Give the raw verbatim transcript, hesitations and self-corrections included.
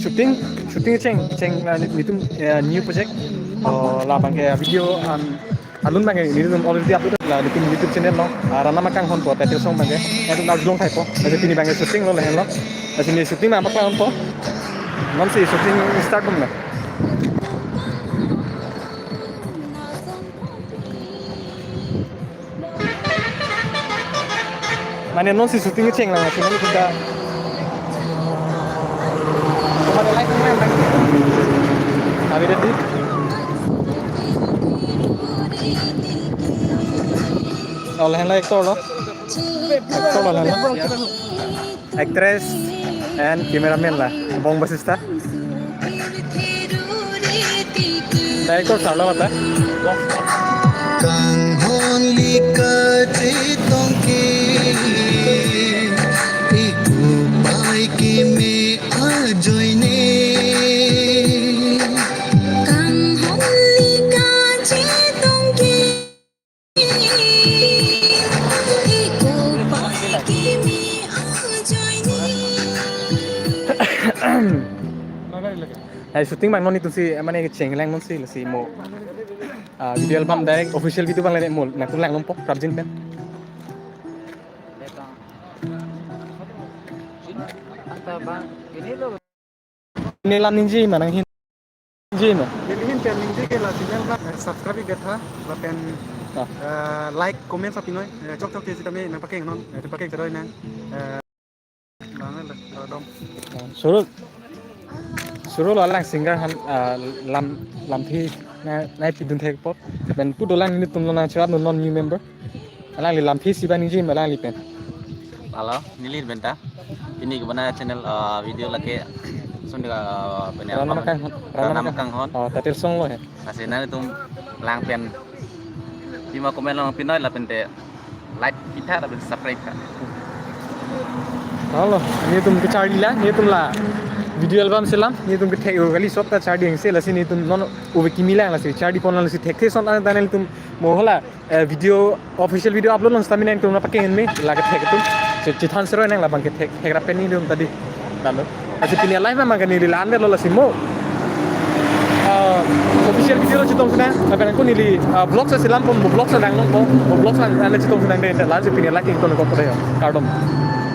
Shooting, shooting cheng, cheng, uh, netum, uh, new project. Oh, labangke video, um, alun abangke netum already upload la netum YouTube channel along. Uh, Ranam Akanghon pu title song abangke. Netum arjulong thaipo. Lasi pini abangke shooting lo lahenlo. Lasi ne shooting ma paklang po. Nonsi shooting start dun na. Mane nonsi shooting cheng lang, shooting kita. Kemana live main lagi? Abi tadi. Oh, lahenlo actor lo. Actor lo lahenlo. Actress and cameraman la, Bong Basista. Director sir lo mata. Kanghon lika chetongke, ikupai keme ajoine. Kanghon lika chetongke. Hai, shooting abang non netumsi, eh, mane cheng lang nonsi lasi mo. Ah, video album direct official video abang le mo. Nangtum lang longpo, prapjin pen. Ne lam ningje ma nanghin. Ningje ma. Neli ahin pen ningje ke la channel abang, eh, subscribe ik tha, lapen, ah, eh, like, comment sa pinoi, eh, chokchok ke sitame nangpakeng non, eh, pakeng chedoi nang, eh, bang le, eh, dom. Ah, suru, suru lo alang singer aphan, ah, lam, lampi, na, nangpidun thekpo, pen pu dolang netum lo nangcherap non new member. Alangli lampi si abang ningje ma alangli pen. Halo, neli pen ta. Pini kebana channel, uh, video lake sun de, uh, pen Ranam apa? Akanghon. Ranam Akanghon. Oh, title song lo he. Lasi nanglitum lang pen pima comment along pinoi lapen te like kita lapen subscribe ka. Halo, netum kecharli la, netum la video album selam, netum kethek kali sop ta charli angse lasi netum non ove kimi lang lasi charli pon lasi thekthe ason an ta netum mo hala, eh, video, official video upload long stamina netum nangpakeng me, la kethek atum. So, chethan seroi nang labang kethek, thekrap pen netum tadi. Lalu, lasi pini live memang kani neli la-an lo lasi mo. Ah, official video lo chetong sina, tapi nangko neli, ah, vlog sa selam pon, mo vlog sa nang nong pon, mo vlog sa nang chetong sina dei, lasi pini live ington ko pore ya, kardom.